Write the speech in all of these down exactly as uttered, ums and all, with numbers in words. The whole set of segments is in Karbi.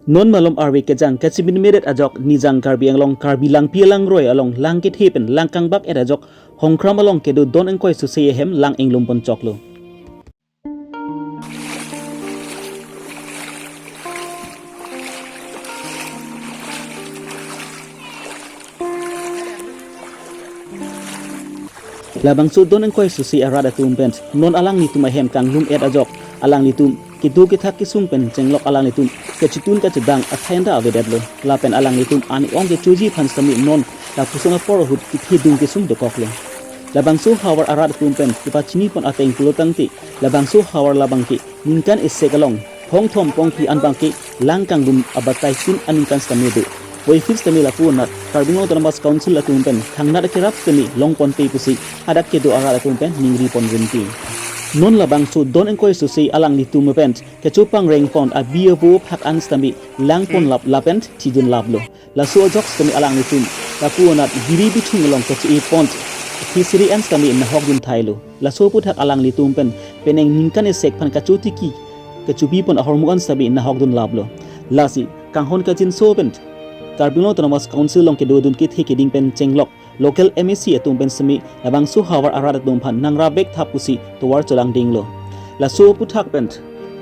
Non malom arve kejang kachimin medet ajok Nijang Karbi Anglong Karbi Langpi Langroi along lang kethe pen lang kangbak et ajok Hongkram along kedo don ingkoi suse ahem lang inglum pon choklo. Labangso don ingkoi suse arat atum pen non alanglitum ahem kanglum et ajok alanglitum kedo kethak kesung pen chenglok alanglitum kachetun kachedang athai anta avedetlo. Lapen alanglitum ani ong kechoji aphan sitame non lapuson apor ahut kethedung kesung dokoklo. Labangso havar arat atum pen kepachini pon ateng pulo tangte labangso havar labang ke ningkan isi along Hongthom Pongpi anbang ke lang kanglum abatai tin aningkan sitame do. Voiphit sitame lapu anat Karbi Anglong Autonomous Council atum pen thangnat akerap sitame long ponpe pusi hadak kedo arat atum pen ningri pon rinti. Non labangso don ingkoi suse alanglitum pen kachopang reng pon abi avo phak an sitame lang pon lap lapen thidun laplo. Laso ajok sitame alanglitum lapu anat biri bithung along kachi-e pon phisiri an sitame nahok dun thailo. Laso aphuthak alanglitum pen penang ningkan isi aphan kachotiki kachobi pon ahormu an sitame nahok dun laplo. Lasi kanghon kachinso pen Karbi Anglong Autonomous Council along kedodun kethe keding pen chenglok local M A C atum pen sitame labangso havar arat atum aphan nangrap vek thap pusi tovar cholang dinglo. Laso aphuthak pen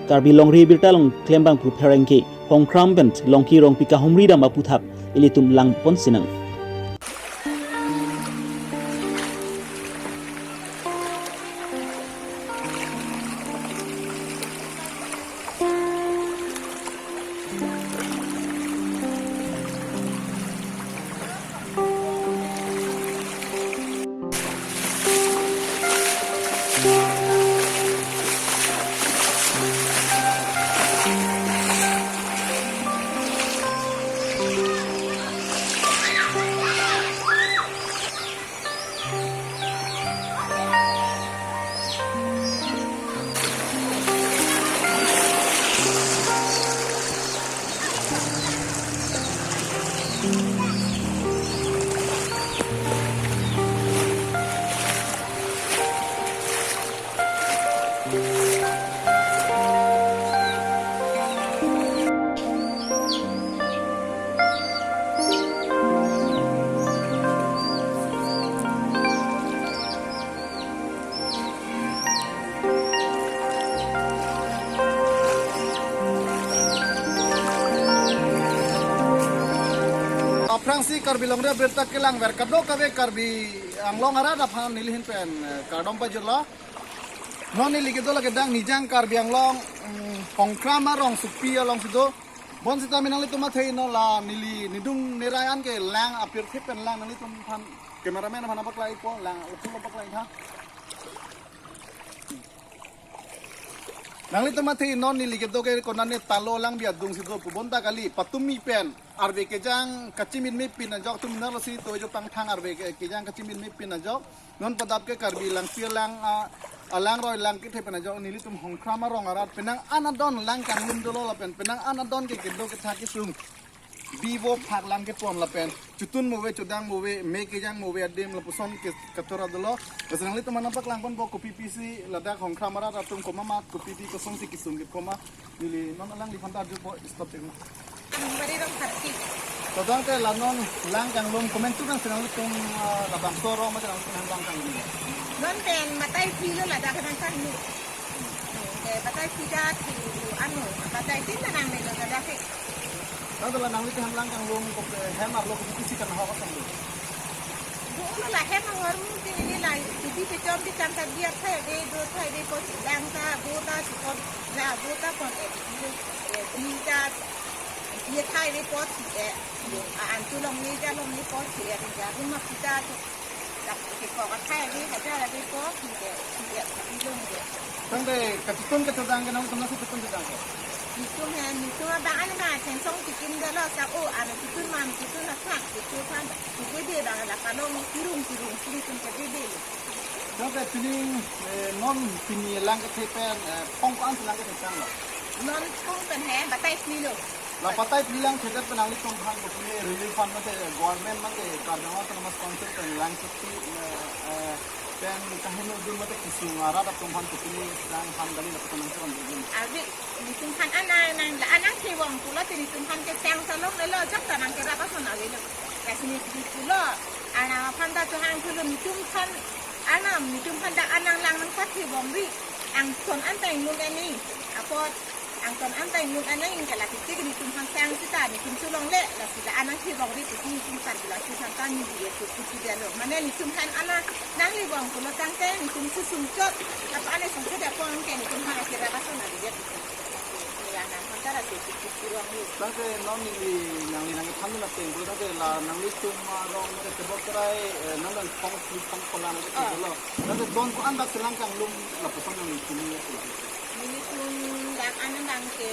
Karbi Longri Abirta along klembang pu pherangke Hongkram pen Longki Rongpi kahumri dam aphuthak ilitum lang pon sinang. Aphrangsi Karbi Longri Abirta kelangver kadokave Karbi Anglong arat aphan neli ahin pen, eh, kardom pajirlo. Non neli kedo lake dang Nijang Karbi Anglong, mm, Hongkram arongsopi alongsi do. Bonsita nanglitum athai non la neli nidung nerai an ke lang apirthe pen lang nanglitum aphan cameraman aphan nangpaklangpo lang lapu nangpaklangtha. Nanglitum athai non neli kedo ke konane talo lang bi adungsi do pu bonta kali patumi pen arve kejang kachimin mepin ajok atum nalo si tojo pangthang arve ke-, kejang kachimin mepin ajok. Non padap ke Karbi Langpi Lang, ah, alangroi lang kethe pen ajok nelitum Hongkram arong arat penang an adon lang kanglum dolo lapen penang an adon ke kedo kethak kesung bi avo phak lang kepon lapen chetun move chodang move me kejang move adim lapuson ke katora dolo. Bas nanglitum nangpaklang ponpo kopi pisi ladak Hongkram arat atum komat kopi pi kosonsi kesung ke komat. Neli non alangliphan ta arjupo, stop ding. Ang bari rong kharti. Todang te la non lang kanglum komantu nangsi nanglitum, ah, labangso arong mate nanglitum lang kanglum. Non pen batai phli lo ladak nang kanglum. Eh, batai phli ta thi lo ano, batai tin ta nangne lo ladak ke. Tang te la nanglitum lang kanglum kok, eh, hem arlo kok isi kan hawa kanglum. Do ulo la hem ahormu te neli la, titi pechom te cham ta biar thai ave, do thai ave po si lang ta, bo ta si pon, la bo ta pon e, e, e, bi ta, bi thai ave po si e, e, a, antu longle ta longle po si e, ring ta, ring ma kita tu, la, ke ko ka thai ave, hajar ave po si e, si e, tapi long e. Tang te, kachetun kachedang ke nangtum nasi chetun chedang ke? Netum he, netum abang an ma, cheng song chikim dolo sa o, ame chetun ma, chetun athak, chetun than, chetun de bang la kalong, tirung, tirung, tirung, tirung, chetun de. Tang te pini, eh, non pini lang kethe pen, eh, pong ko-an lang kethe tanglo? Non pong pen he, batai phli lo. La batai phli lang thedet pen nanglitum aphan ko pini relief fund mate government mate Karbi Anglong Autonomous Council pen lang chukti, eh, eh, pen kaheno dun mate kesung arat atum aphan ko pini lang fund dali lapu nangchon dun. Abi, ini Nelitum aphan anang nang la anang thevong pulote nelitum aphan ke sang salong lelo, jok ta nangkerap ason avelo. Lasi neli pulo, Arnam aphan ta chohang thulo, nelitum aphan Arnam nelitum aphan ta anang lang nangpathevong ri. Angton an ta inglum eni. Apot angton an ta inglum eni, ingkala titik nelitum aphan sang sita nelitum cholongle, lasi la anang thevong ri pusi nelitum karbi lasi santa ni dire tu pusi dia lo. Mane nelitum aphan anang nanglevong pulo tangte nelitum susung chot. Apa ane sungchot apot ke nelitum aphan akerap ason avelo. Neli Arnam aphan ta ra tu pusi kurang ni. Tangte non neli nangli nangkethan dun ateng pulo tangte la nanglitum arong mate tebok terai, eh, nang nang phong pli phong polang ke Ah. Lo. Tangte don ko-an dak selang kanglum lapuson nanglitum ni ya. Nelitum dak anang abang ke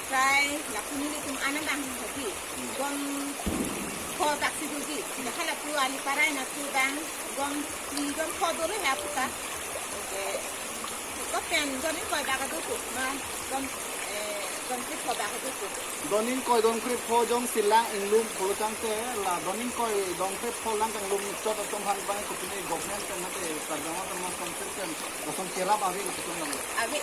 prai lapu nelitum anang abang hobi. Hmm. Don pho dak si hobi. Sida hala pu ali parai na tu abang don pli don pho dolo ya puta. Oke. Kopen don ingkoi dak adu tu ma don, eh, don pli pho dak adu tu. Don ingkoi don krepho jongsi lang inglum pulo tangte la don ingkoi don krepho lang kanglum chot atum aphan bang kopine government pen mate Karbi Anglong Autonomous Council pen lason kerap ave lapuson lo. Ave.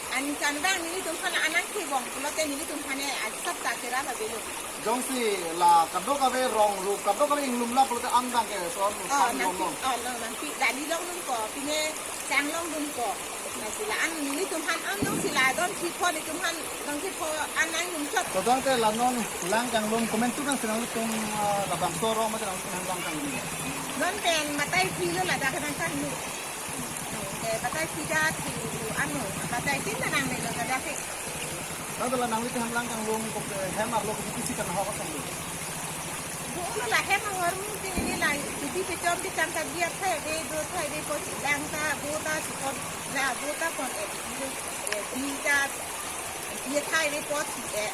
Aningkan abang nelitum aphan anang thevong pulote nelitum aphan asap ta kerap avelo. Jongsi la kadokave rong rup kadokave inglum la pulote an abang ke son Oh, kan nangpi, long long. Oh, long nangpi. Dali long dun ko, pine sang long dun ko. Lasi la an nelitum aphan an long si la don si pho nelitum aphan don si pho anang inglum chot. Todang te la non lang kanglum komentu nang senang tum, ah, labangso arong mate nangtum aphan lang kanglum. Don pen batai phli lo ladak nang kanglum. Eh, batai phli ta thengdu ano, batai tin ta nanglelo ladak ke. Tangte la nanglitum aphan lang kanglum ko, eh, hem arlo ko pisi kan ho ko sanglo. Dolo la hem ahormu tin neli la, didi pechom di kan ta biar thai ave, do thai ave ko si lang ta, bo ta si kon, la bo ta kon eh, di, eh, di ta, di thai ave ko si eh,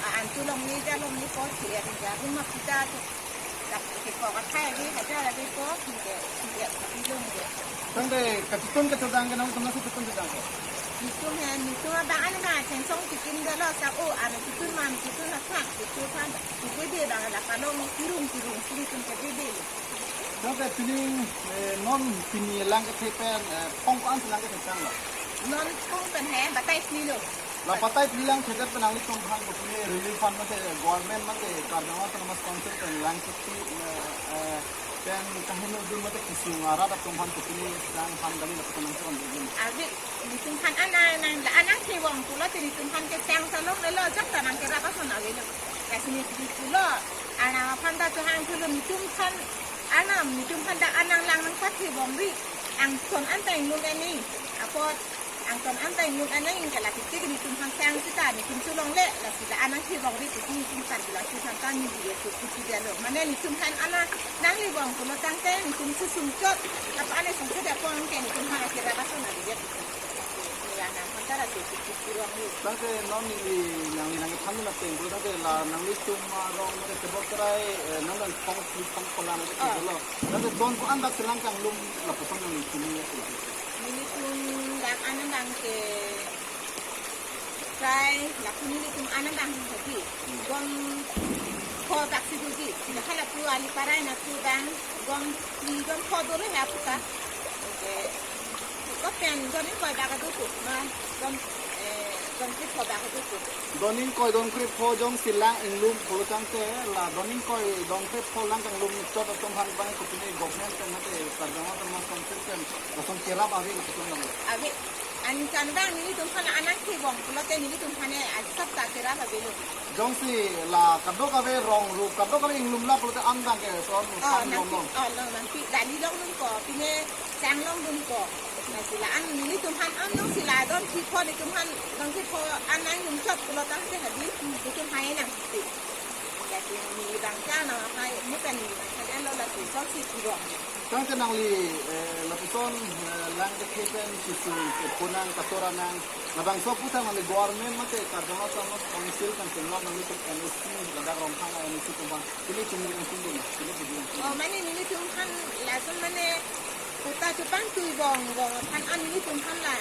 a, an tu long ni ta long ni ko si eh, ya, rumah kita tu. Dak ke ko ka thai ave, hajar ave ko, si eh, si eh, di long eh. Tangte kachetun kachedang ke nangtum si chetun chedang ko. Nelitum he, nelitum abang ane ma, cheng song chikim dolo sa o, ane chetun man, chetun athak, chetun pan, chetun be bang la kalong, tirung, tirung, sini tum ke be be. Tangte pini, eh, non pini lang kethe pen, eh, phong ko-an lang kethe chang lo. Non phong pen he, batai phli lo. La batai phli lang thedet pen nanglitum aphan kopine relief fund mate government mate Karbi Anglong Autonomous Council pen lang sukti, eh, eh, pen kaheno dun mate kisung arat atum aphan kopine sang aphan dali lapuson nangchon dun. Ave, nelitum aphan anang nang la anang thevong pulote nelitum aphan ke sang salong lelo, jok ta nangkerap ason avelo. Lasi neli pulo, Arnam aphan ta chohang thulo, nelitum aphan Arnam nelitum aphan ta anang lang nangpathevong ri. Angton an ta inglum eni. Apot angton an ta inglum eni, ingkala titik nelitum aphan sang sita nelitum cholongle, lasi la anang thevong ri pusi nelitum karbi lasi santa ni dire tu pusi dia lo. Mane nelitum aphan anang nanglevong pulo tangte nelitum susung chot. Apa ane sungchot apot ke nelitum aphan akerap ason avelo. Neli Arnam aphan ta ra tu pusi kurang ni. Tangte non neli nangli nangkethan dun ateng pulo tangte la nanglitum arong mate tebok terai, eh, nang nang phong pli phong polang ke Ah. Lo. Tangte don ko-an dak selang kanglum lapuson nanglitum ni ya. Nelitum dak anang abang ke prai lapu nelitum anang abang hobi. Hmm. Don pho dak si hobi. Sida hala pu ali parai na tu abang don pli don pho dolo ya puta. Oke. Kopen don ingkoi dak adu tu ma don, eh, don krepho dak adu tu. Don ingkoi don krepho jongsi lang inglum pulo tangte la don ingkoi don krepho lang kanglum chot atum aphan bang kopine government pen mate Karbi Anglong Autonomous Council pen lason kerap ave lapuson lo. Ave. Aningkan abang nelitum aphan anang thevong pulote nelitum aphan asap ta kerap avelo. Jongsi la kadokave rong rup kadokave inglum la pulote an abang ke son Oh, kan long nangpi, long. Oh, long nangpi. Dali long dun ko, pine sang long dun ko. Lasi la an nelitum aphan an long si la don si pho nelitum aphan don si pho anang inglum chot pulo tangte hadi, Hmm. Nelitum aphan nangpi. Lasi neli bangsa na hai, ni pen neli bangsa kan lo lasi son si kurang. Tangte nangli, eh, lapuson, eh, lang kethe pen sisung, eh, punang, katora nang, labangso aphuthak nangli government mate Karbi Anglong Autonomous Council kan chenglok nanglitum N S C, ladak Rongkhang N S C tumpang, pini chungjung sung dun, pini chungjung sung Oh, dun. Mane nelitum aphan lason mane kota chepangtui vong, vong aphan an nelitum aphan la,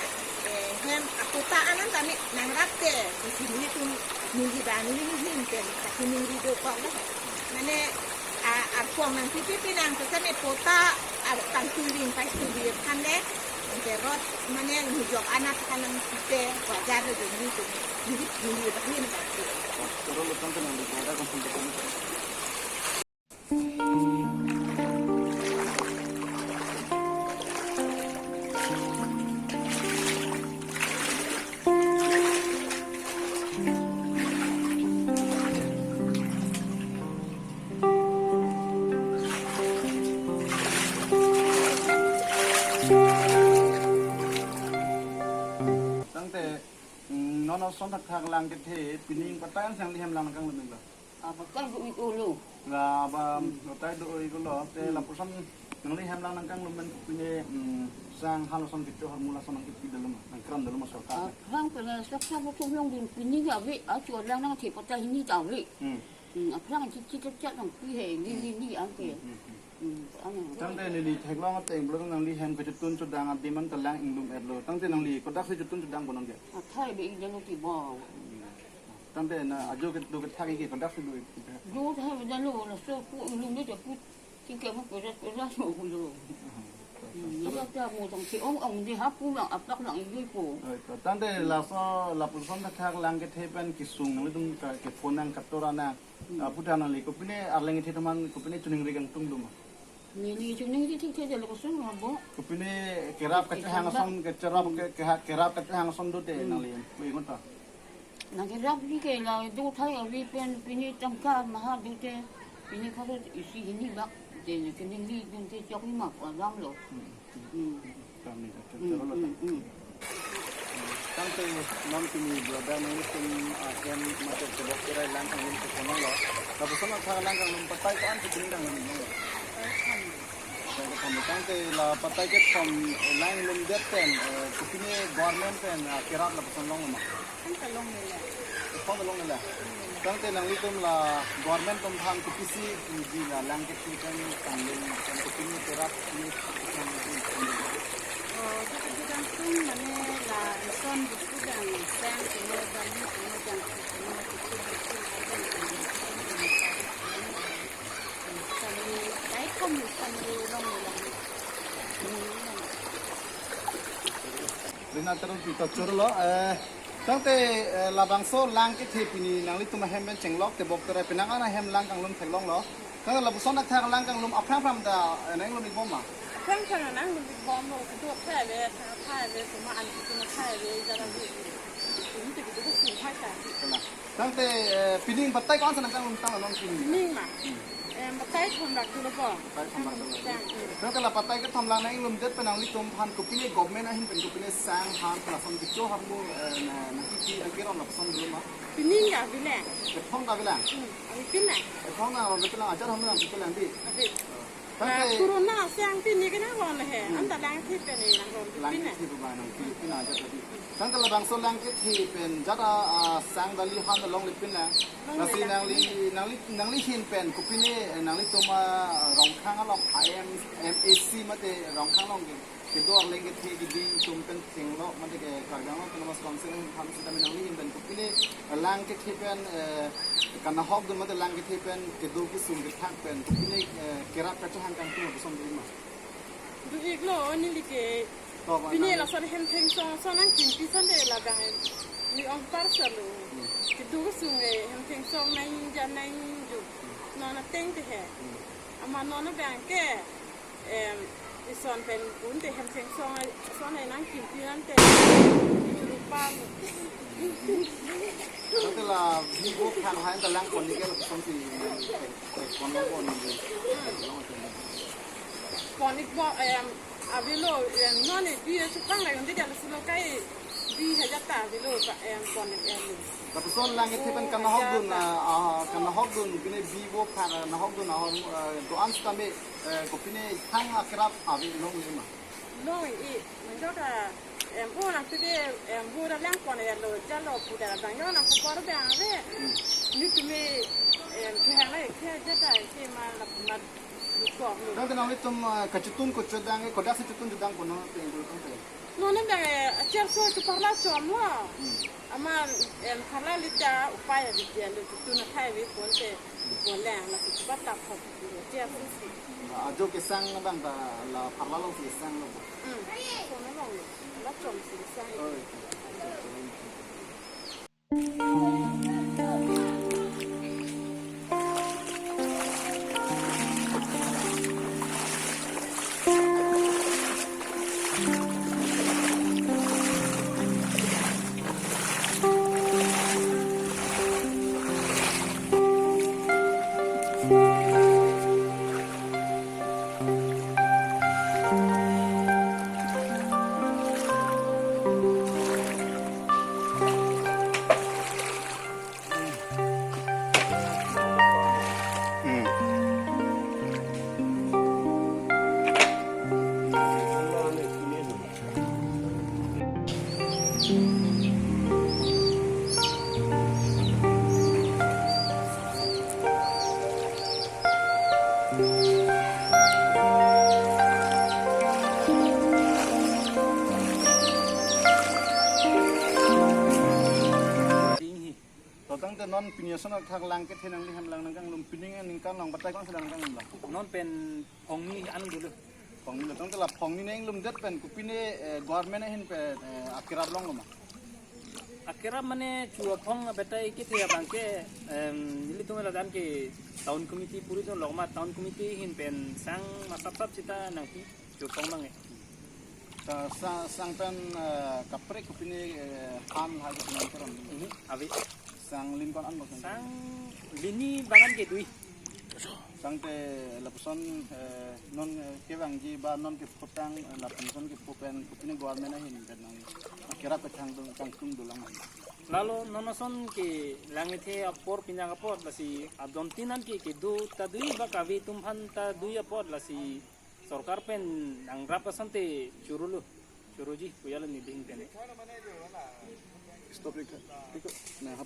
eh, hem akota an an tame nangrap te, isi nelitum neli ba neli neli pen, kaki neli do kok la. Mane, a, arpong nangpipi pi nang, sesame kota, ar, tangtui ving, paitui ving aphan le, ke rot, mane, nujok anat aphan nangpite, waja Tangte, mm, non ason thakthak lang kethe, pining patai an sang nangli hem lang nangkanglum lo. Ah, patai do-ik-olo. La ba, patai do-ik-olo, te lapuson nangli hem lang nangkanglum pen kopine, mm, sang han ason kecho ahormu lason nangkepi dolo ma, nangkram dolo ma sorkar. Ah, lang pela sak sak ko yong dun pining ave, achu lang nangthe patai hini ta ave. Hmm. Hmm, aphrang chichi chak chak nangpi he, ni, ni, ni, angke. Hmm, hmm, hmm. Hmm, ang. Tangte neli theklong ateng, blo nangli hem kechetun chedang adim an ta lang inglum-etlo. Tangte nangli kodaksi chetun chedang ponnon ke? Athai be-ik dolo ti bo. Tangte na ajo kedo kethak ke kodaksi do-ik? Do thai be dolo, laso pu inglum de pu tingke mo pura pura so kulo. Hmm, ya ta mo tang si ong ong de hapu lang aplak lang inglum po. Oi, to. Tangte laso lapuson thakthak lang kethe pen kesung nangtum ke, ke phone nang katora na. Hmm. Ah, puthot nangli kopine arleng kethe atum an kopine choningri kangtung do ma? Neli choningri thik thik lo kosong ma bo. Kopine kerap kachehang ason, kecherap ke, ke, kerap kachehang ason do te nangli pu ingot ta. Nangkerap di ke la do thai ave pen pine tangka maha do te, pine karo isi hini bak te, choningri dun te chok ma ko dam lo. Hmm. Hmm. Kami, hmm, hmm, hmm. Tangte non pini brother nangtum, ah, hem mate tebok terai lang kanglum keponlonglo. Lapuson athak lang kanglum patai ko-an si pining lang kanglum lo? Patai kethom. Tangte la patai kethom, eh, lang lumdet pen, eh, kopine government pen, ah, kerap lapuson longlo ma? Kethom ta longle. Kethom ta longle. Tangte nanglitum la government atum aphan kopisi nangji la lang kethe pen kanglum pen kopine kerap ni kanglum. Oh, jaka jaka tum mane la ison buku dang sang kene bali kene dang kene buku buku dang kene. Kami kai kami kami longle. Rina terus kita curlo, eh, tangte, eh, labangso lang kethe pini nanglitum ahem pen chenglok tebok terai penang an ahem lang kanglum theklonglo. Tangte lapuson athak lang kanglum aphrang aphrang ta, eh, nanglum-ik bom ma? Aphrang aphrang nanglum-ik bomlo, kedo athai ave, athang athai ave, suma an kedo athai ave, jara ave. Ini te kedo kesung hai ta. Kena. Tangte, eh, pining patai ko-an si nangkanglum tang non pining? Pining ma? Hmm. Em, patai thom dak dolo bo. Patai thom dak dolo. Tang, hmm. Tangte la patai kethom lang nanglumdet pen nanglitum aphan kopine government ahin pen kopine sang han lason kecho ahormu, eh, na, nangkepi nangkeron lapuson dolo ma? Pining ta avelang. Kethom ta avelang? Hmm, ave pilang. Kethom ta ave pilang, ajat ahormu nangkepi lang di? Ave. Tangte, ah, corona sang pini kena lon he. Hmm. Anta lang kethe pen nangron lang pini. Kethe pen nangpi pini ajat tadi. Tangte labangso lang kethe pen jat a, ah, sang dali han longle pin lang. Longle. Lasi lang nangli, nangli, nangli ahin pen kopine, eh, nanglitum, ah, Rongkhang along I M, M A C mate Rongkhang along ke, kedo arleng kethe keding atum pen chenglok mate ke Karbi Anglong Autonomous Council ahin sitame nangli ahin pen kopine, eh, lang kethe pen, eh, kanahok dun mate lang kethe pen kedo kesung kethak pen kopine, eh, kerap kachehang kangtung lapuson do-ik ma? Do-iklo, neli ke. To, pini nang lason hem thengsong ason nangkimpi ason de labang ni ong parsa lo. Hmm. Kedo kesung, eh, hem thengsong nangja nangjo. Hmm. Non ateng te he. Hmm. Amat non abang ke, em, ison pen pun te hem thengsong ason nangkimpi nang te. Churu pam. Tangte la bi vo phak hai ta lang pon-ik ke lapuson si, eh, pon-ik pon-ik. Pon-ik bo, em, avelo, em, non e bi e chupang la yonde jalo sulo kai bi hajar ta avelo, em, pon-ik, em. Lapuson lang kethe pen kanahok dun, ah, ah, kanahok dun pine bi vo phak, ah, nahok dun ahormu, ah, do-an sitame, eh, kopine thang akerap ave longle ma? Long-ik, nangjo ta, em, o nangpide, em, vo ra lang pon ya lo, jalo pu da bang yo nang kupor bang ave. Hmm. Ni tumi, em, kehang la kehang jata ke ma la ma lukok lo. Tangte nanglitum, eh, kachetun kochot dang, eh, kodaksi chetun chedang kono tengkul tangte? Non abang, eh, acher so chu parla chom lo. Hmm. Amat, em, parla lita upai abidi lo chetun athai ave ponte. Pon lang la si bata phok. Ajo kesang abang ta la parla along si kesang lo. Hmm. Kono along lo. La chom si kesang. Oi. Non pini ason athak lang kethe nangli hem lang nangkanglum, pining aningkan along batai ko-ansi lang nangkanglum lang? Non pen phongni an dolo. Phongni lo, tangte la phongni nanglumdet pen kopine, eh, government ahin pen, eh, akerap longlo ma? Akerap mane chu aphong abatai kethe abang ke, em, nelitum ladak ke town committee puri atum lok ma, town committee ahin pen sang masap sap sita nangpi chu aphong abang ke. Ta sa-, sang pen, eh, kaprek kopine, eh, han hai kopine koron? Ini ave. Sang lin ko-an lo sang? Sang lini bagan ke dui. Tangte lapuson, eh, non, eh, kevangji ba non kepu tang, eh, lapuson kepu pen kopine government ahin pen nangkerap kethang dong kangtung dolang. Lalo non ason ke lang kethe apor pinjak apor lasi adon tin an ke kedo ta dui ba kave atum aphan ta dui apor lasi sorkar pen nangrap asonte chorolo, choroji pu ya lo neli ahin pen. Stop ik. Ik. Na